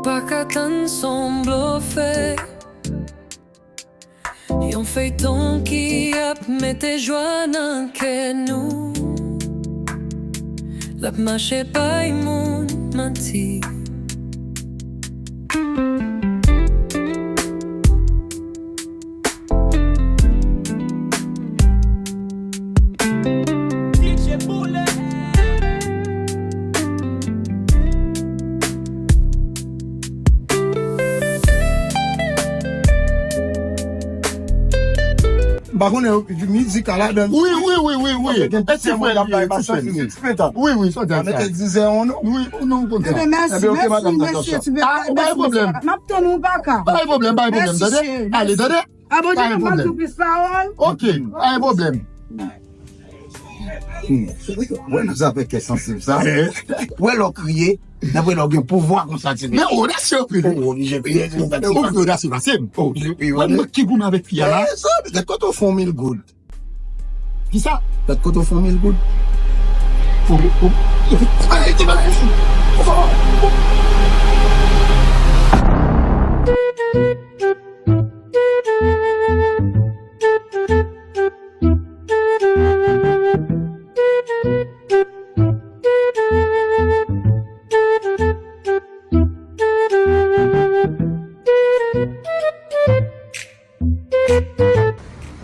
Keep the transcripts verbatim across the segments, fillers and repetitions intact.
Pa ka tann, s on blofè. Yon feyton ki ap mete jwa nan kè nou. L ap mache bay moun manti. M pa konnen mizik a ladan. Wi, wi, wi, wi, wi. E ti frè li ye, ti frè li ye. Wi, wi, sa w di sa. Mete dizè an non. Wi, non, ou konn sa. Ebyen, mèsi, mèsi, mèsi. Ah, ou pa gen pwoblèm. M ap tann ou, Baka. Pa gen pwoblèm, pa gen pwoblèm, tande. Ale, tande. Pa gen pwoblèm. Ok, pa gen pwoblèm. Wè nan zafè kè sansib sa. Wè lè w kriye, nan wè lè w gen pouvwa konsa ti. Men odasye anpil. Ou oblije kriye. Ou kriye odasye pase m. Ou oblije kriye. Mwen ki goumen avèk fi a la. Sa, petèt kote w fè yon mil goud. Kisa? Petèt kote w fè yon mil goud.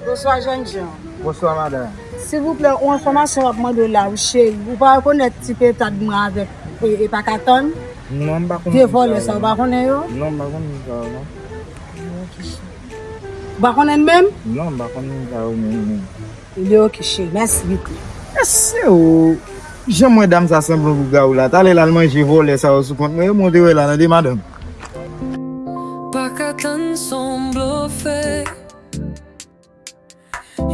Bonswa jènjan. Bonswa madanm. Silvouplè, yon enfòmasyon m ap mande w la wi cheri. Ou pa rekonèt ti petad mwen avèk e, e pa ka tann? Non, m pa konnen. De vòlè sa, ou pa konnen yo? Non, m pa konnen sa yo non. Ou pa konnen l menm? Non, m pa konnen sa yo menm menm. Ebyen oke cheri, mèsi big up. Mèsi o. Jan m wè dam sa sanble yon lougawou la. Talè l al manje vòlè sa yo sou kont mwen. E mwen te wè la nan de madanm. Pa ka tann s on blofè.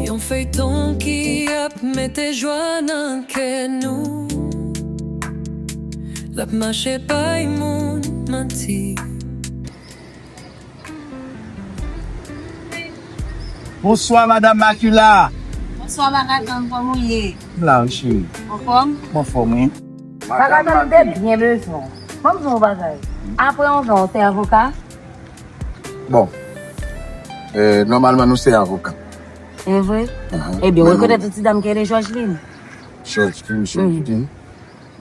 Yon feyton ki ap mete jwa nan kè nou. L ap mache bay moun manti. Bonswa madanm Makila. Bonswa Bakatann, kòman w ye? M la wi cheri. Anfòm? M anfòm wi. Bakatann, m te byen bezwen w. Ban m di w yon bagay. Apre yon tan, w te avoka? Bon. Nòmalman nou se avoka. E vre? Ebyen, ou rekonèt yon ti dam ki rele Jòjlin? Jòjlin, Jòjlin.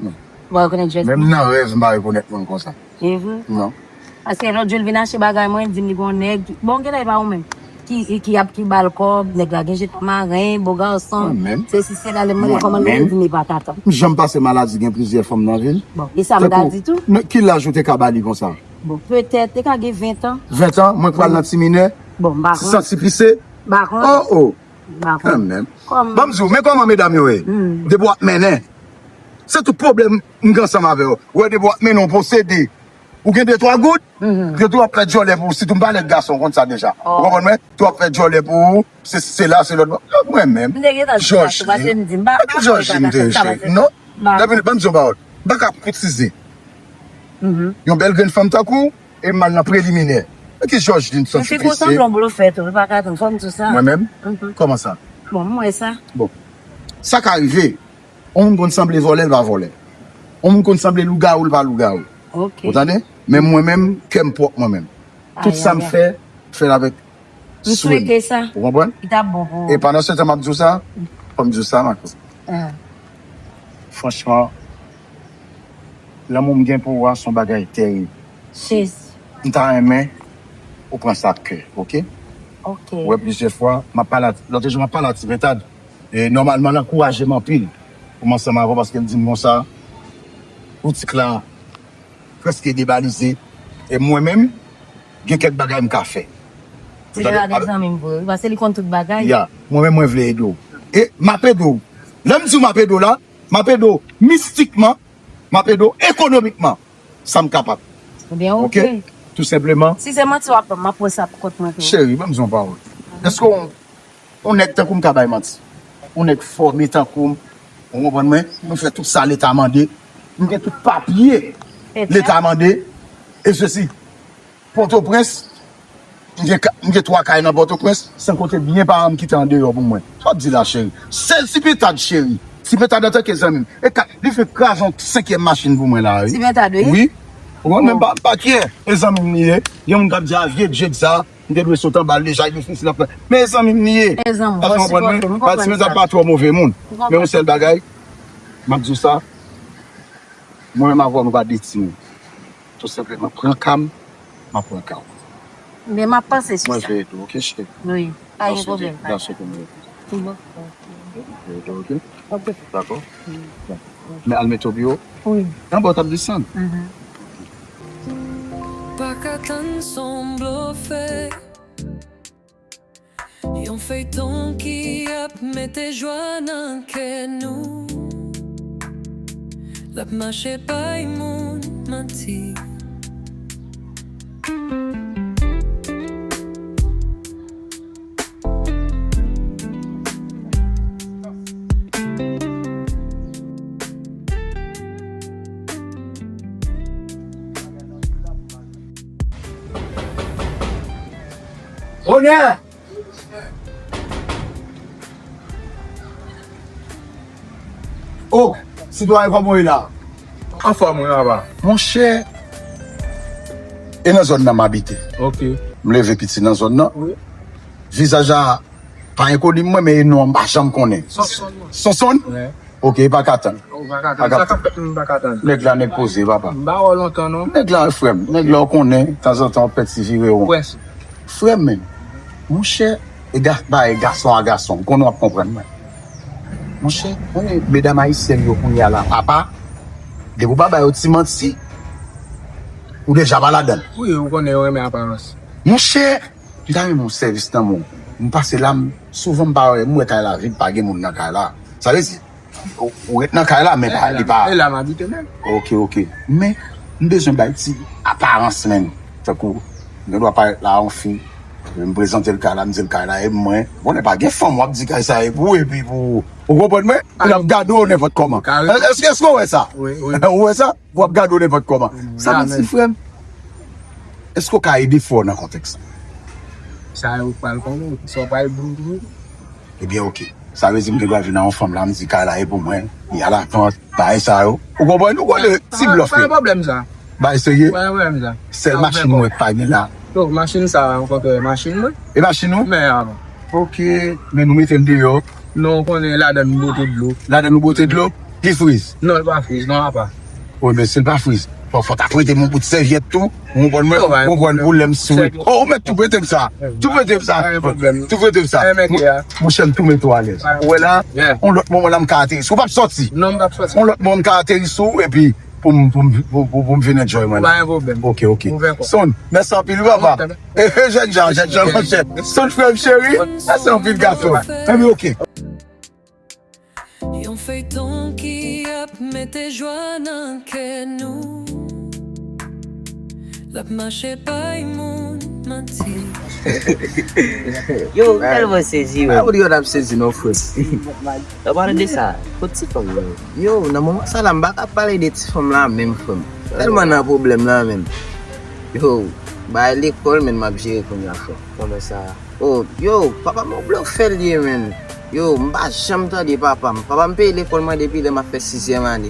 Ou pa rekonèt Jòjlin? Menm nan rèv m pa rekonèt moun konsa. E vre? Non. Paske lòt jou l vin achte bagay mwen, l di m li gen yon nèg. Bon, genlè e pa ou menm. Ki, ki ap ki ba l kòb, nèg la gen jeton maren, bo gason. Sesi sela, lè m mande l kòman l ye, li di m li pa ka tann. M janm pase maladi, gen plizyè fanm nan vi l. Bon, e sa m ta di tou. Ki laj ou te ka ba li konsa? Bon, petèt, te ka gen ven tan. Ven tan? Mwen k pral nan ti minè? Bon, m pa konnen. Ti santi pise? M pa konnen. Oh, oh. M pa konnen. Kanmenm. Ban m di w, men kòman medam yo ye. Depi w ap mennen, se tout pwoblèm m gen ansanm avè w. Ou wè depi w ap mennen yon posede, ou gen de twa goud, gen tou w ap fè djòlè pou ou, sitou m pale ak gason, w konn sa deja. Ou konprann mwen? Tou w ap fè djòlè pou ou, se, se la, se lòt bò. Mwen menm, Jòjlin, Jòjlin m te rele cheri. Non, depi, ban m di w yon pawòl. M pa ka koutize. Yon bèl grenn fanm tankou w, e m al nan preliminè. Ki Jòjlin santi pise. Yon fi konsa yon blofè tou, li pa ka tann, fò m di w sa. Mwen menm? Kòman sa? Bon, m wè sa. Bon. Sa ka rive. Yon moun konn sanble vòlè, l pa vòlè. Yon moun konn sanble lougawou, l pa lougawou. Ou tande? Men mwen menm, kè m pwòp mwen menm. Tout sa m fè, m fè l avèk swen m. Ou konprann? E pandan se tan m ap di w sa, fò m di w sa, Marco. Franchman, lanmou m gen pou ou a se yon bagay tèrib. M ta renmen ou pran sa ak kè, oke? Ou wè plizyè fwa, m ap pale a, lòt jou m ap pale a Ti Pentad. E nòmalman l ankouraje m anpil pou m ansanm avè w paske l di m konsa, boutik la prèske debalize. E mwen menm, gen kèk bagay m ka fè. Ti Pentad se zanmi m vre wi, paske li konn tout bagay. Ya, mwen menm mwen vle ede w. E m ap ede w. Lè m di w m ap ede w la, m ap ede w mistikman, m ap ede w ekonomikman. Sa m kapab. Ebyen, oke. Tou senpleman. Si se manti w ap ban m, m ap pran sa pou kont mwen tou. Cheri, ban m di w yon pawòl. Èske yon, yon nèg tankou m ka bay manti? Yon nèg fòme tankou m, ou konprann mwen? Nou fè tout sa Leta mande. M gen tout papye Leta mande. E sesi. Pòtoprens, m gen ka, m gen twa kay nan Pòtoprens, san konte byen paran m kite andeyò pou mwen. Sa w ap di la, cheri? Sèl Ti Pentad, cheri. Ti Pentad antanke zanmi m. E ka, li fenk kraze yon senkyèm machin pou mwen la, wi. Ti Pentad, wi? Wi. Ou konn, men pa, pa kiyè, e zanmi m li ye. Gen moun k ap di, a, vye Jake sa, m te dwe sot anba l deja, e difisil ap fè. Men e zanmi m li ye. E zanmi, ou konprann mwen? Paske mwen sa pa twò move moun. Men yon sèl bagay, m ap di w sa, mwen menm avè w, nou pa de timoun. Tou senpleman, pran ka m, m ap pran ka w. Men m ap panse sou sa. Mwen veye tou, oke, cheri? Wi, pa gen pwoblèm, papa. Danse pou mwen. Bon. Veye tou, oke? Ok. Dakò? Dakò. Men al mete w byen wo. Wi. Anba w t ap desann. Mhm. Pa ka tann, s on blofè. Yon feyton ki ap mete jwa nan kè nou. L ap mache bay moun manti. Onè! O, sitwayen, kòman w ye la? Anfòm, wi, papa. Monchè, e nan zòn nan m abite. Ok. M leve piti nan zòn nan. Wi. Vizaj la pa enkoni mwen, men e non an m pa janm konnen. Sonson. Sonson? Wi. Ok, e pa ka tann. Ou pa ka tann. Sa k ap fèt, m pa ka tann. Nèg la, nèg poze, papa. M pa wè w lontan, non. Nèg la, frè m. Nèg la, ou konnen, tanzantan, w pèdi vire won. Frè m, men. Monchè, e ga-, ba, e gason a gason. Ou konnen w ap konprann mwen. Monchè, konnen medam ayisyèn yo kounye a la, papa, depi w pa ba yo ti manti, ou deja pa ladan l. Wi, ou konnen yo renmen aparans. Monchè, m ta renmen yon sèvis nan men w. M pase la, m, souvan m pa wè, m wè kay la vid, pa gen moun nan kay la. Sa vle di, ou, ou ret nan kay la, men pa, li pa. E la m abite menm. Ok, ok. Men, m bezwen bay ti aparans menm. Tankou, gen dwa parèt la, yon fi, m prezante l kay la, m di l kay la e mwen. Bon, e pa gen fanm w ap di kay sa e pou ou, epi pou ou. Ou konprann mwen? Pou l ap gade w nenpòt kòman. Èske, èske w wè sa? Wi, wi. Ou wè sa? W ap gade w nenpòt kòman. Sa vle di, frè m, èske w ka ede frè w nan kontèks sa? Sa yo pral konnen, sa w pral di tou. Ebyen, ok. Sa vle di m gen dwa vin a yon fanm la, m di kay la e pou mwen, li a lavant, bagay sa yo. Ou konprann? Ou konnen ti blòf yo. Pa gen pwoblèm sa. Bagay serye? Pa gen pwoblèm sa. Sèl machin mwen k pa gen la. Non, machin sa a, ou konprann, machin mwen. E machin ou? Men, a. Ok, men nou mete l deyò. Non, ou konnen ladan nou bote dlo. Ladan nou bote dlo? Li friz? Non, li pa friz, non, apa. Wi, men si l pa friz, fò, fò w ta prete m yon bout sèvyèt tou. Ou konprann mwen? Ou konprann pou lè m sou. O, ou mèt tou prete m sa. Tou prete m sa. Pa gen pwoblèm. Tou prete m sa. Monchè, m tou mete w alèz. Ou wè la, yon lòt moman la m ka ateri sou ou. Ou p ap sòti. Non, m p ap sòti. Yon lòt moman m ka ateri sou ou, epi pou m, pou m, pou, pou, pou m vin enjoy mwen la. Pa gen pwoblèm. Ok, ok. Son, mèsi anpil, wi, papa. E, e, jènjan, jènjan, monchè. Son frè m cheri, mèsi anpil, gason. Ebyen, ok. Yon feyton ki ap mete jwa nan kè nou. L ap mache bay moun manti. Yo, m tèlman sezi, men. Ou di yo t ap sezi, non, frè. Nan pale de sa, kot ti fanm nan? Yo, nan moman sa la, m pa ka pale de ti fanm la menm, frè m. Tèlman nan pwoblèm la, menm. Yo, bay lekòl, menm, m ap jere kounye a, frè. Kòman sa? Oh, yo, papa m yon blofè l ye, menm. Yo, m pa janm tande papa m. Papa m peye lekòl mwen depi lè m ap fè sizyèm ane.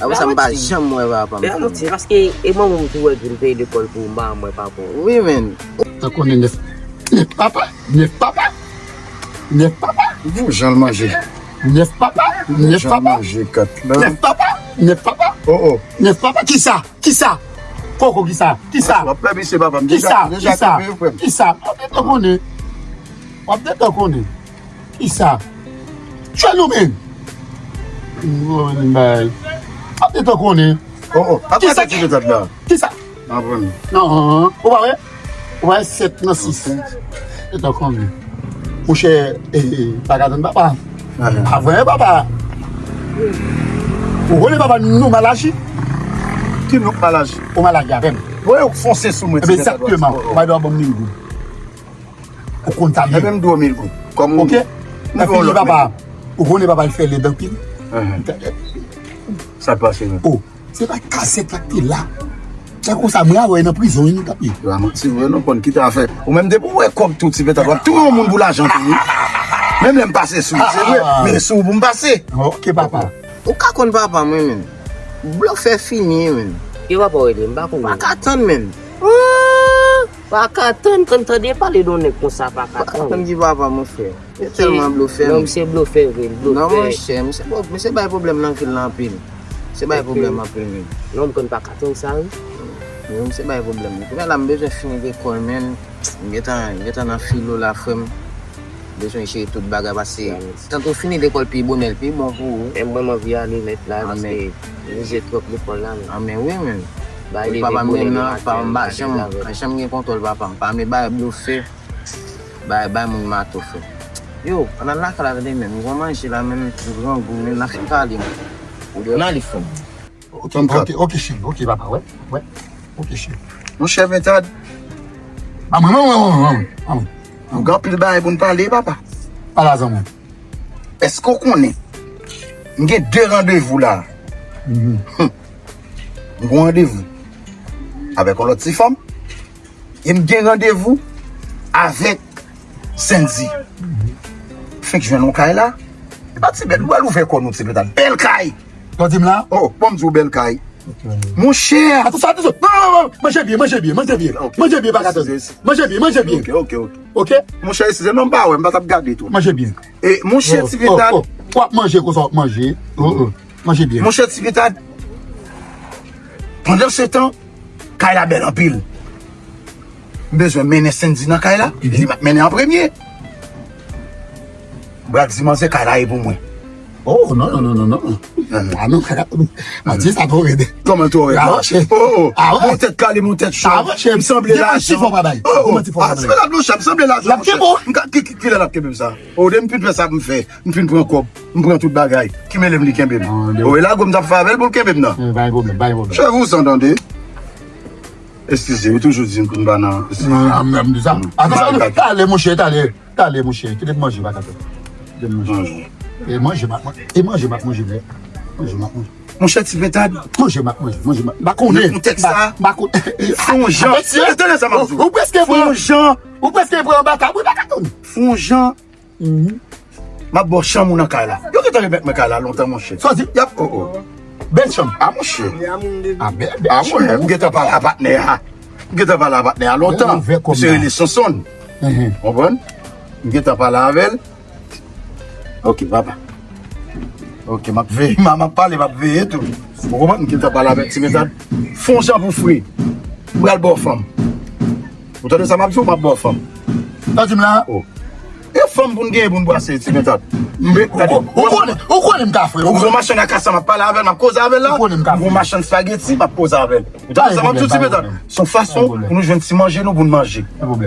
Apre sa, m pa janm wè papa m. Paske e manman m tou wè ki m peye lekòl pou m pa janm wè papa m. Wi, menm. Tankou nèf, nèf papa, nèf papa, nèf papa. Bon, jan l manje. Nèf papa, nèf papa. Jan l manje kat la. Nèf papa, nèf papa. Oh, oh. Nèf papa, kisa? Kisa? Koko, kisa? Kisa? W ap fè misye, papa m. Kisa? Kisa? Kisa? W ap gentan konnen. W ap gentan konnen. Kisa? Tchwe nou menm. Mwen bay. W ap gentan konnen. Oh, oh. Kisa? Kisa? Kisa? Non, ou pa wè? Ou pa wè sèt nan sis. Gentan konnen. Monchè, e, pa ka tann papa. Avan, e, papa. Ou konnen papa nou mal aji? Ki nou mal aji? Ou mal aji avè m. Voye ou fonse sou mwen. Egzakteman. Ou pa dwe ban m mil goud. Ou konn sa byen. Ebyen, m dwe w mil goud. Kòm ou. Ok? Nan fini papa. Ou konnen papa l fè lèd anpil. Sa k pase menm? Oh, se pa kazèk la k te la. Sa konsa, mwen avè w nan prizon, wi, nou t ap ye. Yo, a manti vre, non, konn kite afè. Ou menm depi w wè kòb tou ti peta, w ap touye yon moun pou lajan tou, wi. Menm lè m pase sou ou, se vre, men sou ou pou m pase. Ok, papa. Ou ka konn papa mwen menm. Blofè fini, menm. Ki papa w rele? M pa konnen. Pa ka tann menm. Pa ka tann, kan tande pale de yon nèg konsa, pa ka tann. Pa ka tann ki papa, monchè. Li tèlman blofè. Non, misye blofè vre, li blofè. Non, monchè, misye, misye bay pwoblèm nan vil la anpil. Misye bay pwoblèm anpil, menm. Non, m konn pa ka tann sa, wi. Wi, misye bay pwoblèm. Kounye a la, m bezwen fini lekòl, menm. M gentan, m gentan nan filo la, frè m. Bezwen jere tout bagay, paske tanto fini lekòl pi bonè, l pi bon pou ou. E mwen, m anvi ale nèt la, paske mizè twòp lekòl la, menm. Anmè wi, menm. Papa m menm nan, papa m pa janm, pa janm gen kontwòl papa m. Pa vle bay blofè. Bay, bay moun mato, frè. Yo, ann al lakay la tande, menm. M pran manje la, menm, m grangou, menm, n a fin pale, menm. Ann ale, frè m. Ok, ok, ok, cheri, ok, papa, wè, wè. Ok, cheri. Monchè Pentad. Ba mwen, mwen, mwen, mwen, mwen, mwen. Nou gen anpil bagay pou n pale, papa. Pale a zanmi. Èske w konnen? M gen de randevou la. Mhm. Hum. M gen yon randevou avèk yon lòt ti fanm. E m gen randevou avèk Sendy. Fenk jwenn yon kay la. E pa ti bèl, ou al ouvè kò nou ti bèl. Bèl kay! Tande m la? Oh, bon, m di w bèl kay. Ok. Monchè! Atann, atann, non, non, non, manje byen, manje byen, manje byen. Ok. Manje byen, pa ka tann. Manje byen, manje byen. Ok, ok, ok. Ok? Monchè, eskize, non, m pa wè, m pa t ap gade tou. Manje byen. E, monchè, oh, ti Pentad. Oh, oh. W ap manje konsa, w ap manje. Oh, oh. Manje byen. Monchè, ti Pentad. Pandan se tan, kay la bèl anpil. M bezwen mennen Sendy nan kay la, li m ap mennen an premye. Brak di manzè kay la e pou mwen. Oh, non, non, non, non, non. Ah, non, kaka. Mati, sa twò rèd. Kòman twò rèd? Ah, monchè. Oh, oh. Ah, ouais. Mon tèt kale, mon tèt cho. Ah, monchè. M sanble lajan. Oh, oh. Ah, se pa monchè, m sanble lajan, monchè. M ka, ki, ki, kilè l ap kenbe m sa? Oh, depi m fin fè sa pou m fè. M fin pran kòb, m pran tout bagay. Ki mele m li kenbe m. Oh, e lago m t ap fè avè l pou l kenbe m nan. Eh, pa gen pwoblèm, pa gen pwoblèm. Chè vouzan tande. Eskize, yo toujou di m pou m pa nan. Non, non, non, di sa. Atann, talè, monchè, talè. Talè, monchè. Kite m manje, pa ka fè. Kite m manje. Manje. E manje, m ap manje. E manje, m ap manje, men. Manje, m ap manje. Monchè, ti Pentad. Manje, m ap manje. Manje, m ap. M pa konnen. Nan kontèks sa, m pa konnen. Fè yon jan. Tande sa m ap di w. Ou, ou prèske pran. Fè yon jan. Ou prèske pran anba tab, wi, pa ka tann. Fè yon jan. Mhm. M ap ba w chanm ou nan kay la. Yo gentan remèt mwen kay la lontan, monchè. Sa w di? Y ap, oh, oh. Bèl chanm. Ah, monchè. Ah, bèl, bèl chanm. Ah, monchè, m gentan pale a patnè a. M gentan pale a patnè a lontan. Misye rele Sonson. Mhm. Konprann? M gentan pale avè l. Ok, papa. Ok, m ap veye. M ap pale, m ap veye tou. Ou konprann? M gentan pale avèk ti Pentad. Fè yon jan pou fre. M pral ba w fanm. Ou tande sa m ap di w, m ap ba w fanm. Sa w di m la? Oh. E fanm pou n genyen pou n brase, ti Pentad. Ou konnen, ou konnen m ka fè. Ou gwo machann akasya, m ap pale avè l, m ap koze avè l la. Ou konnen m ka fè. Gwo machann spageti, m ap koze avè l. Ou tande sa m ap di w, ti Pentad? Se yon fason pou nou jwenn ti manje nou pou n manje.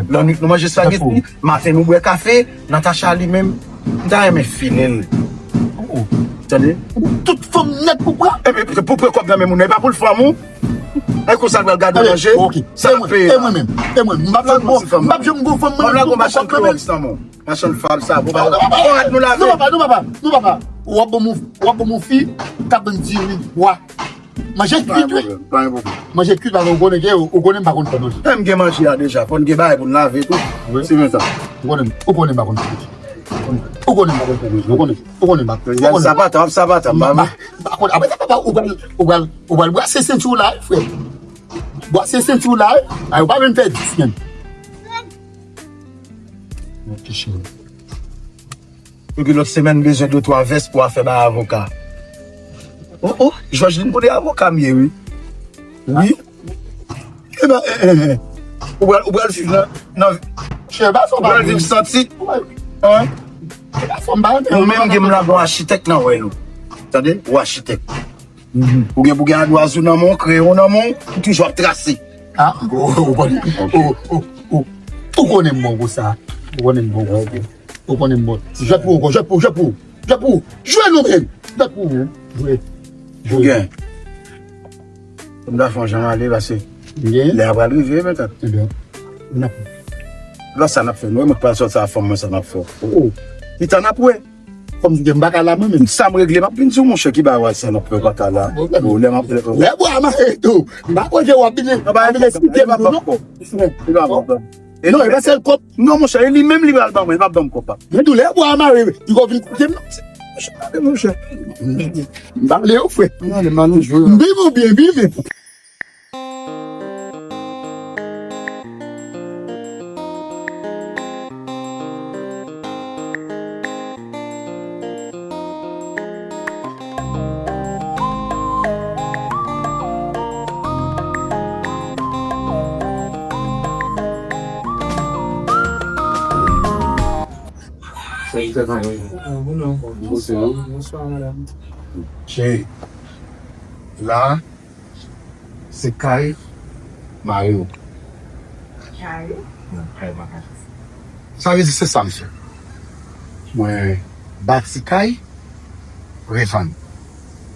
Lannwit nou manje spageti, maten nou bwè kafe, Natacha li menm, m ta renmen file l. Oh, oh. Tande? Tout fanm nèt pou pran. Epi pou pran kòb nan men moun nan, e pa pou l fanm ou. E konsa l pral gade w manje. Ok. Sa l ap peye la. E mwen menm, e mwen, m p ap janm bon, m p ap janm bon fanm mwen menm. Machann Klowòks nan men w. Machann fab sa. Bon, pa rad nou lave. Non, papa, non, papa, non, papa. W ap ban m, w ap ban m yon fi k ap vann diri bwa. Manje kwit, wi. Pa gen pwoblèm. Manje kwit, paske ou konnen ke, ou konnen m pa konn fè manje. E m gen manje a deja, fò n gen bagay pou n lave tou. Wi. Se menm sa. Ou konnen, ou konnen m pa konn fè manje. Ou konnen m pa konn fè manje. Ou konnen, ou konnen m pa konn. Ou konnen. Sa pa tan, sa pa tan, ba m. M pa konn. Apre sa, papa, ou pral, ou pral, ou pral brase senti w la, wi, frè. Brase senti w la, wi. Ay, ou pa menm fè dis menm. Mwen te cheri. Epi lòt semèn, m bezwen de twa vès pou afè bay avoka. Oh, oh, Jòjlin, kote avoka m ye, wi? Wi. E ben, eh, eh, eh. Ou pral, ou pral viv nan, nan, ou pral viv santi. Hein? Ou menm gen m la gon achitèk nan wè nou. Tande? Ou achitèk. Ou gen pou gen adwaz ou nan men w, kreyon nan men w, ou toujou ap trase. Ah, ou, ou, ou, ou, ou, ou konnen m bon konsa. Ou konnen m bon konsa. Ou konnen m bon. Jwèt pou ou, jwèt pou ou, jwèt pou ou. Jwèt pou ou. Jwe nou menm. Jwèt pou ou. Jwe. Jwe. Ou gen. M ta fè yon jan ale pase. Gen. Lè a pral rive, mentnan. Ebyen, n ap. Lò sa n ap fè, nou, mwen pa sòt sa fanm mwen sa n ap fè. Oh, oh. Pita n ap wè. Kòm si m pa ka la mwen menm. Sa m regle, m ap vin di w, monchè, ki bagay sa n ap fè pa ka la. Bon, lè m ap, lè, lè bwa mare tou. M pa kwè ke w ap vin, ap vin eksplike m tou, non. Non, e pa sèl kòb. Non, monchè, e li menm li pral ban mwen, li p ap ban m kòb pa. Men tou, lè bwa mare, li konn vin koute m, non. Monchè, gade, monchè. M pa vle yo, frè. M viv ou byen, viv. Cheri, la, se kay mari w. Kay? Kay mari. Sa vle di se sa m fè. Mwen bati kay, revann.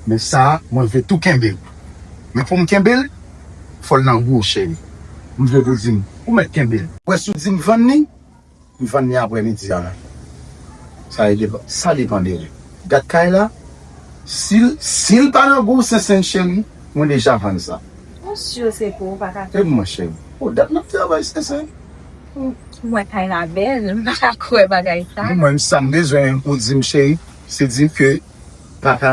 Men sa, mwen vle tou kenbe l. Men pou m kenbe l, fò l nan gou, cheri. M vle pou di m, ou mèt kenbe l. Wè si w di m vann li, m vann li aprè midi a la. Sa e depan, sa depan de ou. Gad kay la, si l, si l pa nan gou, Sensen cheri, mwen deja vann sa. Ou si se pou ou pa ka fè. E mwen cheri, ou dat n ap travay Sensen. M wè kay la bèl, m pa ka kwè bagay sa. Mwen, sa m bezwen pou di m cheri, se di ke pa ka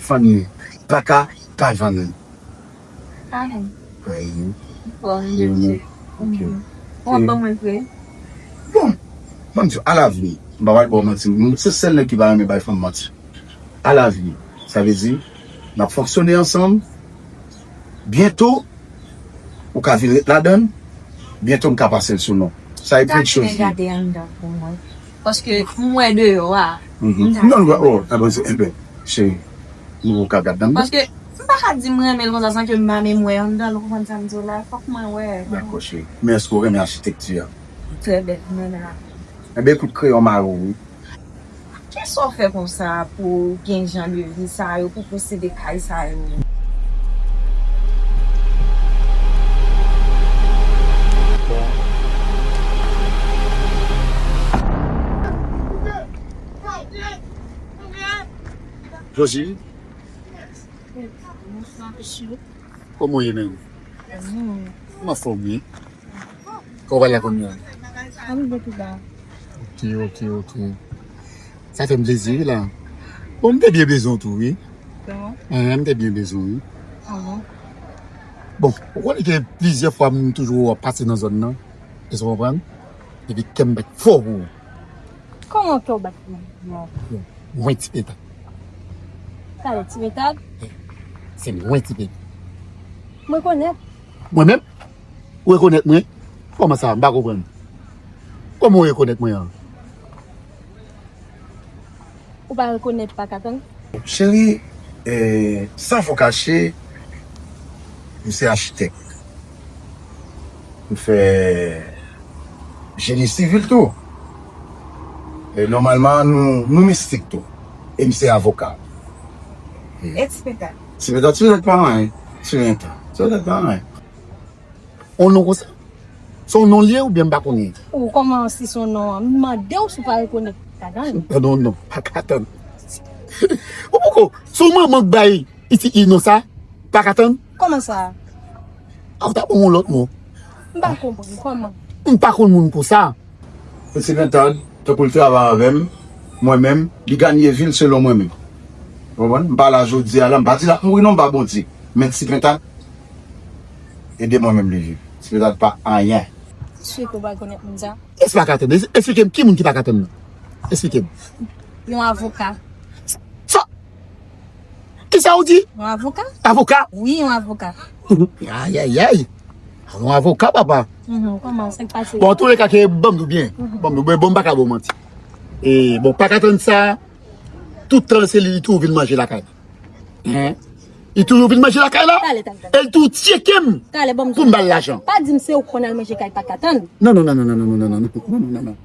vann li, pa ka pa vann li. Amen. Amen. Bon, Dieu, Dieu. Ok. Bon, bon, mwen vre. Bon, bon, Dieu, alavni, m pa pral ba w manti. M se sèl nèg ki pa renmen bay fanm manti. Alavni, sa vle di, n ap fonksyone ansanm. Byento, ou ka vin ret ladan l. Byento, m ka pase l sou non. Sa e premye choz li. Gade anndan pou mwen. Paske m wè deyò a. Mhm. Non, non, oh, enben, enben, cheri, nou ka gad anndan. Paske m pa ka di m renmen l konsa san ke m pa menm wè anndan l, ou konprann sa m di w la? Fòk mwen wè. Dakò, cheri. Men èske w renmen achitekti a? Trè bèl, m renmen la. Enben, ekout, kreyon mari w, wi. Kisa w fè konsa pou gen jan de vi sa yo, pou posede kay sa yo? Josie? Bonswa, mesye. Kòman w ye menm? Mwen anfòm, wi. Kòman w pral la kounye a? Ann byen pi ba. Ok, ok, ok. Sa fè m plezi, wi, la. Bon, m te byen bezwen w tou, wi. Kòman? An, m te byen bezwen w, wi. Ah bon? Bon, ou konnen ke plizyè fwa m toujou wè w ap pase nan zòn nan. Èske w konprann? Epi kè m bat fò pou ou. Kòman kè w bat pou mwen? Mwen Ti Peta. Sa vle Ti Peta? Se mwen Ti Peta. Mwen konèt. Mwen menm? Ou rekonèt mwen? Kòman sa? M pa konprann. Kòman ou rekonèt mwen an? Ou pa rekonèt Pakatann? Cheri, eh, san fo kache, m se achitèk. M fè jeni sivil tou. E nòmalman, nou, nou mistik tou. E m se avoka. E Ti Peta? Ti Peta, Ti Peta pa anyen. Ti Peta, Ti Peta pa anyen. On non konsa? Se yon non l ye oubyen m pa konnen? Ou kòman si se yon non an? M mande w si w pa rekonèt Pakatann. Non, non, non, Pakatann. Ou poko, se yon manman k bay pitit li non sa, Pakatann? Kòman sa? A, ou ta ban m yon lòt mo. M pa konprann, kòman? M pa konn moun konsa. Ti Pentad, tankou l travay avè m, mwen menm, li ganye vi l selon mwen menm. Ou konprann? M pa la jodi a la, m pa di l ap mouri non, m pa Bondye. Men Ti Pentad, ede mwen menm li viv. Ti Pentad pa anyen. Sou ke w pa rekonèt moun sa? Èske Pakatann? Esplike m ki moun ki Pakatann nan. Esplike m. Yon avoka. Sa? Kisa ou di? Yon avoka. Avoka? Wi, yon avoka. Ayayay. Yon avoka, papa. Mhm, kòman sa k pase? Bon, antouleka, ke ban m di w byen. Mhm. Ban m di w byen, bon, m pa ka ba w manti. E, bon, Pakatann sa, tout tan se li, li toujou vin manje lakay la. Hein? Li toujou vin manje lakay la. Talè, talè, talè. E li toujou tcheke m pou m ba l lajan. Pa di m se ou k konn al manje kay Pakatann. Non, non, non. Non, non, non, non, non.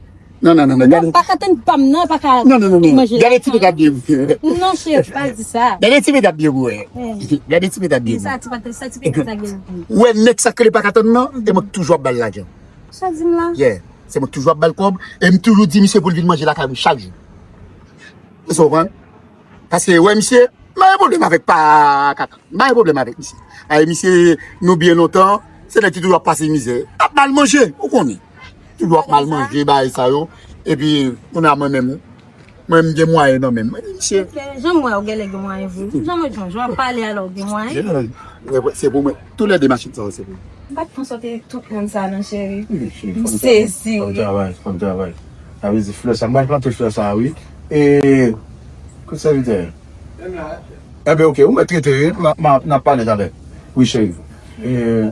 Non, non, non, non, gade. Pakatann pa m nan, pa ka manje lakay. Non, non, non, non. Gade Ti Peta byen pou wè. Non, cheri, pa di sa. Gade Ti Peta byen pou wè. Eh. Gade Ti Peta byen pou wè. Sa, Ti Peta, sa, Ti Peta, sa gen. Ou wè nèg sa k rele Pakatann nan, e mwen k toujou ap ba l lajan. Sa di m la? Yeah. Se mwen k toujou ap ba l kòb, e m toujou di misye pou l vin manje lakay mwen chak jou. Ou konprann? Paske, wè, misye, m pa gen pwoblèm avèk Pakatann. M pa gen pwoblèm avèk misye. Ay, misye, nou byen lontan, se nèg ki toujou ap pase mizè. Ap mal manje, ou konnen. Toujou ap mal manje, bagay sa yo. Epi, kounye a mwen menm, mwen m gen mwayen nan men m. Mwen di, misye. Jan m wè w genlè gen mwayen vre. Jan m wè w, jan w ap pale a la w gen mwayen. Se pou mwen. Toulède machin sa yo, se pou mwen. M pa t konn sòti tout moun sa non, cheri. M sezi. Fò n travay, fò n travay. Sa vle di flè sa, m pral plante flè sa, wi. E, kout sèvitè. Enben, oke, ou mèt rete, wi. N a, n a, n a pale talè. Wi, cheri. E,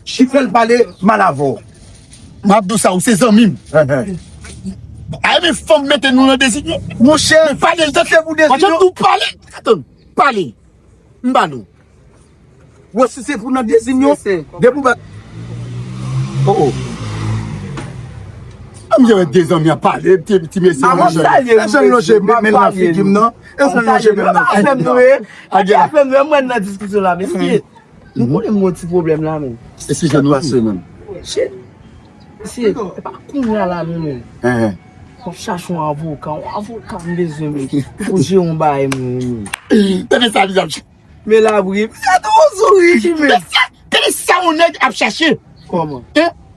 ki fè l pale mal avè w. M ap di w sa, ou se zanmi m. Enhen. Ay, men fanm mete nou nan dezinyon. Monchè, pale l tanke pou dezinyon. Ou pale, atann, pale. M ba nou. Wè, si se pou nan dezinyon, depi w ba. Oh, oh. An m wè de zanmi ap pale, ti, ti mesye. Avan m salye nou, jan l lonje men nan figi m nan. E jan l lonje men nan figi m nan. Ajan fè m wè mwen nan diskisyon la, mesye. Nou konnen m gon ti pwoblèm la, men. Esplike nou. Shit. Mesye, e pa kounye a la, non, men. Enhen. M ap chache yon avoka, yon avoka m bezwen, men. Pou jere yon bagay, men. Tande sa, li ap Men labri, misye twò souri, men. Tande sa yon nèg ap chache. Kòman? Hein?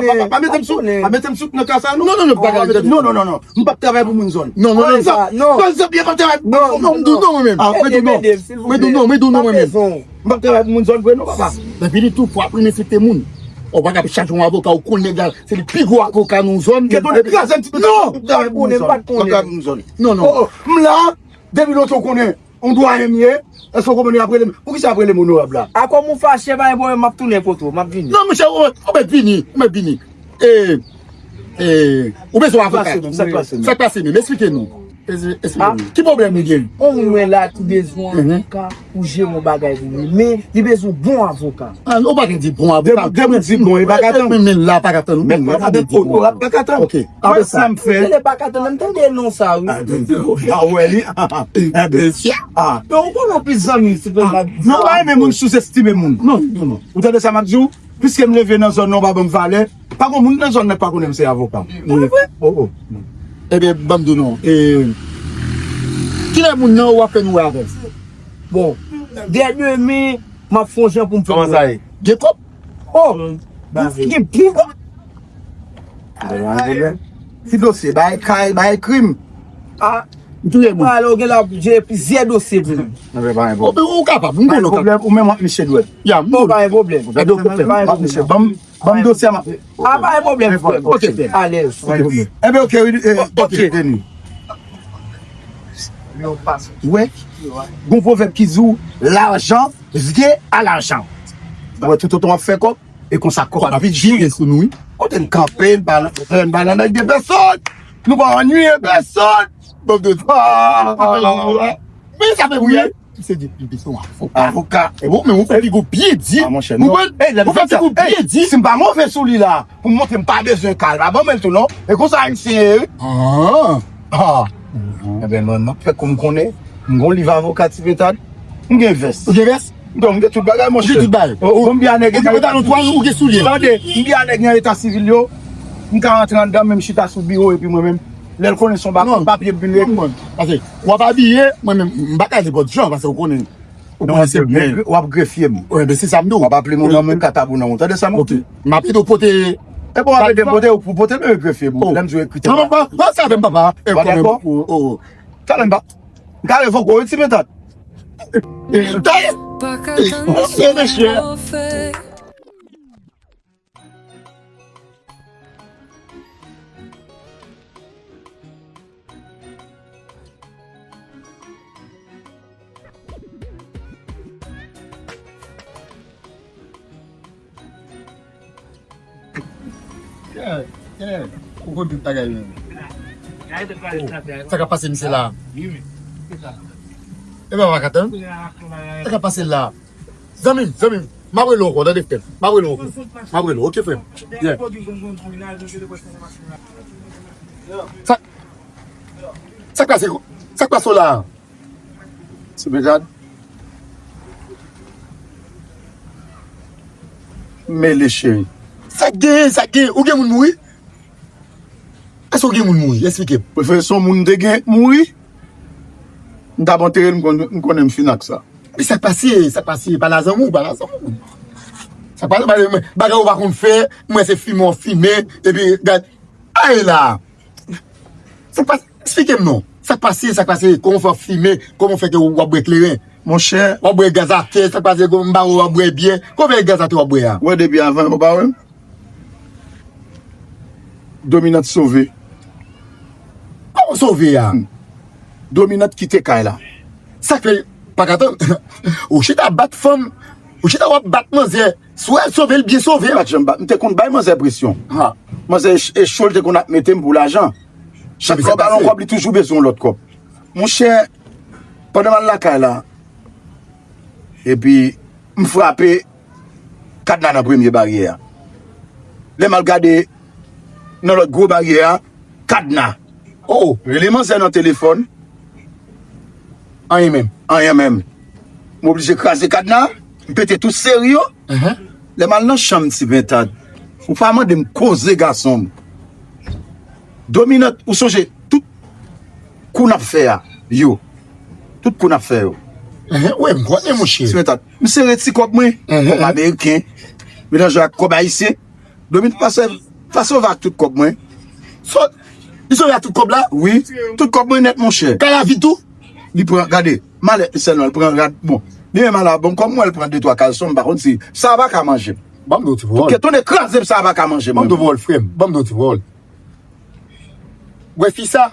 pa, pa, pa mete m sou, pa mete m sou nan ka sa, non. Non, non, non, pa mete m, non, non, non, non. M p ap travay pou moun zòn. Non, non, non. Zòn, zòn, zòn, m p ap travay pou moun zòn. Non, m di w non, mwen menm. Ah, mwen di w non. Mwen di w non, mwen menm. M p ap travay pou moun zòn vre, non, papa. Epi li tou fò, apre l ensekte moun. Ou pa ka chache yon avoka, ou konn nèg la, se li pi gwo avoka nan zòn. Kèt, bon, kraze m ti pete. Non! M p ap travay pou moun zòn. M p ap travay pou moun zòn. Non, non. Oh, oh, m la, depi lontan w konnen. On dwayen m ye, èske w konprann? Y ap rele m. Poukisa y ap rele m onorab la? Akoz ou fache, pa gen pwoblèm, m ap tounen kote w, m ap vini. Non, monchè, ou, ou mèt vini, ou mèt vini. E, e, ou bezwen avoka. Sa k pase menm? Sa k pase menm? Sa k pase menm? Eksplike nou. Eksplike nou. Ki pwoblèm ou gen? On moun mwen la ki bezwen avoka pou jere yon bagay pou li. Men, li bezwen bon avoka. Ah, ou pa gen di bon avoka. Depi, depi di bon, e pa ka tann. Men, men la, pa ka tann. Men, men la, pa ka tann. Ok. Apre sa m fè. Tande pa ka tann, m tande non sa, wi. Ah, wè li. Ah, men ou konnen plis zanmi, se pa. Non, pa renmen moun souzestime moun. Non, non, non. Ou tande sa m ap di w? Piske m leve nan zòn nan, ou pa ban m valè. Pa gen moun nan zòn nan k pa konnen m se avoka. Mwen vre? Oh, oh. Ebyen, ban m di w non. E, kilè moun nan ou ap fè nou wè avè l? Bon, dè demen, m ap fè yon jan pou m fè. Kòman sa ye? Gen kòb? Oh, gen bon kòb. Ti dosye, bay kay, bay krim. Ah, m touye moun. Alò, gen la, gen plizyè dosye pou mwen. Ou kapab, m konnen w kapab. Ou menm w ap niche dwèt. Ya, m konnen. Pa gen pwoblèm. Ban m dosye a, m ap. Ah, pa gen pwoblèm, frè m. Ok. Alèz. Ebyen, ok, ok, ok. Ou wè, gon pwovèb ki di w, l'argent vient à l'argent. Ou wè, toutotan w ap fè kòb, e konsa kòb ap vin sou nou, wi. Kote n kanpe, n pa, n pa nan nèg de pèsòn. Nou pa annuiye pèsòn. Bann de. Men sa fè m ri. Se di, li se yon avoka. Avoka. E bon, men ou fè figi w byen di. Ah, monchè, non. Ou fè figi w byen di. Si m pa move sou li la, pou m montre m pa bezwen kal, pa ban mwen l tou, non. E konsa Ayisyen ye, wi. Ah. Ah. Ebyen, mwen, m ap fè kou m konnen. M gon liv avoka Ti Pentad. M gen vès. Ou gen vès? Donk, m gen tout bagay, monchè. Ou gen tout bagay. Ou gen pantalon twa, ou gen soulye. Tande, m gen nèg nan eta sivil yo. M ka rantre anndan, men m chita sou biwo, epi mwen menm, lè l konnen se yon papye, m vin rete. Paske w ap abiye, mwen menm, m pa ka nenpòt jan, paske ou konnen. Ou konnen se mwen. W ap grefye m. Wi, men se sa m di w. W ap aple m nan men katabou nan ou. Tande sa, m ap di w. M ap ede w pote. E bon, w ap ede m pote, ou pote m grefye m. Lè m di w ekri tèt la. Non, non, non, sa fè m papa. Ou pa dakò? Talè m pa. M ka revoke w, wi, Ti Pentad. Talè. Mesye, mesye. Yeah, yeah. Ou konn tout bagay menm. Sa k ap pase misye la? E pa vakantan? Sa k ap pase la? Zanmi m, zanmi m, m ap rele w ankò, tande frè m. M ap rele w ankò. M ap rele w, ok, frè m. Yeah. Sa, sa k pase, sa k pase w la? Ti Pentad. Mele cheri. Sa k genyen, sa k genyen? Ou gen moun mouri? Èske w gen moun mouri? Eksplike m. Prefere se yon moun m te gen mouri. M t ap antere l, m konn, m konnen m fin ak sa. Men sa k pase, sa k pase, pale a zanmi w, pale a zanmi w. Sa k pase, pale, bagay ou pa konn fè, m wè se fimen w ap fimen, epi gad, ay la. Sa k pase, eksplike m non. Sa k pase, sa k pase, kòman w fè w ap fimen, kòman w fè ke w ap bwè kleren? Monchè. W ap bwè gaz atè, sa k pase, m pa wè w ap bwè byè. Kòman w fè gaz atè w ap bwè a? Ou wè depi avan, ou pa wè m? Dominant sove. Kòman sove a? Hmm. Dominant kite kay la. Sa k fè pa ka tann? Ou chita ap bat fanm, ou chita w ap bat manzè. Si w wè l sove, l byen sove. M pa t janm bat. M te konn bay manzè presyon. Ha. Manzè e, e cho l te konn ap mete m pou lajan. Chak fwa w ba l yon kòb, li toujou bezwen yon lòt kòb. Monchè, pandan m al lakay la, epi m frape kadna nan premye baryè a. Lè m al gade nan lòt gwo baryè a, kadna. Oh, rele manzè nan telefòn. Anyen menm, anyen menm. M oblije kraze kadna, m pete tout seri yo. Lè m al nan chanm Ti Pentad, ou pa mande m koze gason m. Dominant, ou sonje tout kou n ap fè a, yo. Tout kou n ap fè yo. Wi, m konnen, monchè. Ti Pentad, m sere ti kòb mwen, kòb ameriken, melanje ak kòb ayisyen. Dominant pa sove, pa sove ak tout kòb mwen. Li sove ak tout kòb la? Wi, tout kòb mwen nèt, monchè. Kay la vid tou? Li pran, gade, malèt li sèlman, li pran rad, bon. Li menm ala, bon, kòm mwen, li pran de twa kalson, m pa konn si, sa pa ka manje m. Ban m di w ti pawòl. Kèt tonde kraze m, sa pa ka manje m. Ban m di w pawòl, frè m. Ban m di w ti pawòl. Ou wè fi sa?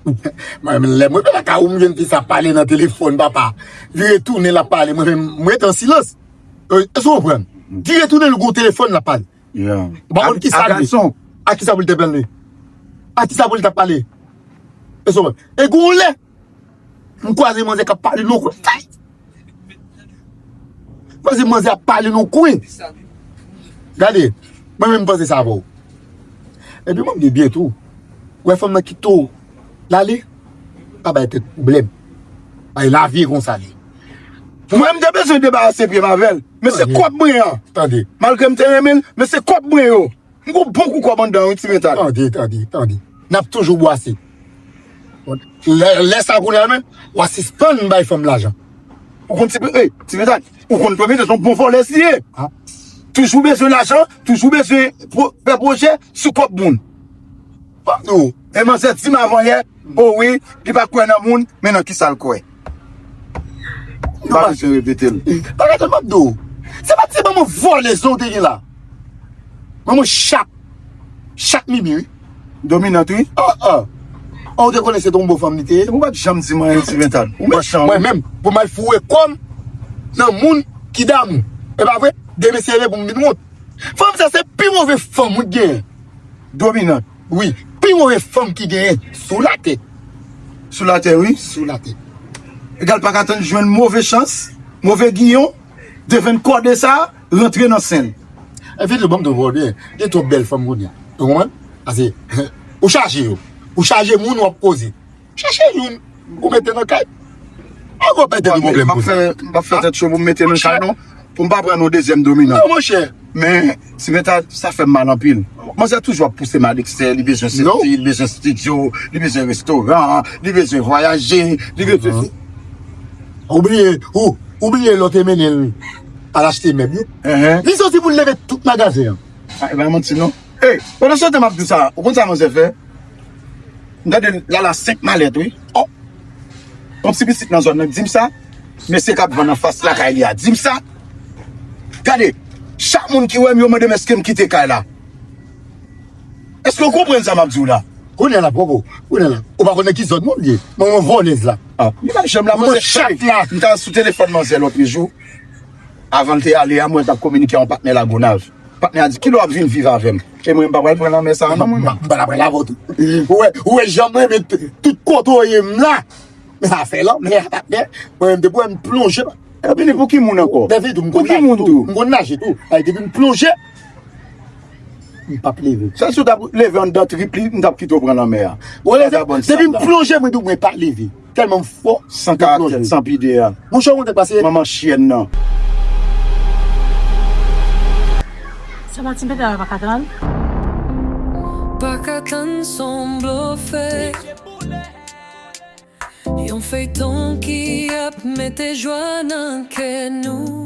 Mwen menm, lè mwen lakay ou, m jwenn fi sa ap pale nan telefòn, papa. Vire tounen, l ap pale. Mwen menm, mwen rete an silans. Èske w konprann? Vire tounen, l gen yon telefòn, l ap pale. Ou pa konn ki sa l ye. A kisa pou l te pale? A kisa pou l t ap pale? Èske w konprann? E gen yon lè, m kwaze manzè k ap pale nan yon kwen. Panse manzè ap pale nan kwen. Gade, mwen menm m panse sa avè w. Epi mwen m di byen tou. Ou wè fanm nan kite w l ale, pa bay tèt pwoblèm. Bay lavi e konsa l ye. Mwen m te bezwen debarase pye m avè l. Men se kòb mwen an. Tande. Malgre m te renmen l, men se kòb mwen yo. M gon bon kou kòb anndan wi, Ti Mentad. Tande, tande, tande. N ap toujou bwase. Lè, lè sa kounye a menm, w a sispann bay fanm lajan. Ou konn Ti, ey, Ti Mentad, ou konn Ti Mentad se yon bon vòlè li ye. Toujou bezwen lajan, toujou bezwen fè pwojè sou kòb moun. Pablo, e manzè di m avanyè, o wi, li pa kwè nan moun, men nan kisa l kwè? M pa bezwen repete l. Bagay sa m ap di w. Se pa ti manman vòlèz non w te gen la. Manman chat. Chat mimi wi. Dominant wi. An an. An ou te konnen se te yon bon fanm li te ye? Ou pa t janm di m anyen Ti Mentad. Ou mechan wi. Mwen menm, pou m al foure kò m nan moun ki damou. E pa vre? Demen se leve pou m vin wont. Fanm sa se pi move fanm wi k genyen. Dominant. Wi, pi move fanm ki genyen sou latè. Sou latè, wi. Sou latè. Egal pa ka tann jwenn move chans, move giyon, devenn kòde sa, rantre nan sen l. Efektivman, ban m di w byen, gen twòp bèl fanm kounye a. Ou konprann? Pase, ou chaje yo. Ou chaje moun w ap koze. Chache youn, ou mete nan kay. Ankò pèdi nou pwoblèm pou sa. M p ap fè tèt cho pou m mete nan kay non. Pou m pa pran yon dezyèm Dominant. Non, monchè. Men, Ti Mentad, sa fè m mal anpil. Manzè toujou ap pouse m a lekse, li bezwen seti, li bezwen estidyo, li bezwen restoran, li bezwen vwayaje, li bezwen. Ou bliye, ou, ou bliye lè w te mennen l al achte mèb yo. Li soti pou l leve tout magazen an. A, e pa manti non. Ey, pandan se tan m ap di w sa, ou konn sa manzè fè? M tande l al a senk malèt wi. Oh! Yon ti pitit nan zòn nan k di m sa. Mesye k ap vann anfas lakay li a di m sa. Gade, chak moun ki wè m yo mande m èske m kite kay la. Èske w konprann sa m ap di w la? Kounye a la, poko. Kounye a la. Ou pa konn nan ki zòn non l ye. Mwen yon vòlèz la. Ah, li pa janm la, manzè chat la. M t al sou telefòn manzè lòt jou. Avan l te ale a, mwen t ap kominike a yon patnè Lagonav. Patnè a di, kilè w ap vin viv avè m? E mwen, m pa pral pran lanmè sa a non, mwen. M pa pral avè w tou. Ou wè, ou wè jan mwen renmen tout kote w ye m la. Men sa fè lanmè a, patnè. Mwen menm, depi w wè m plonje. Epi li pou ki moun ankò? Pou ki moun tou? M konn naje tou. Ay, depi m plonje, m p ap leve. Sa si w t ap leve anndan trip li, m t ap kite w pran lanmè a. Depi m plonje, mwen tou, mwen pa leve. Tèlman m fò. San karaktè, san pidè a. Monchè, ou konn sa k pase? Manman chyèn nan. Sa Martin Petè pa ka tann? Pa ka tann, s on blofè. Yon feyton ki ap mete jwa nan kè nou.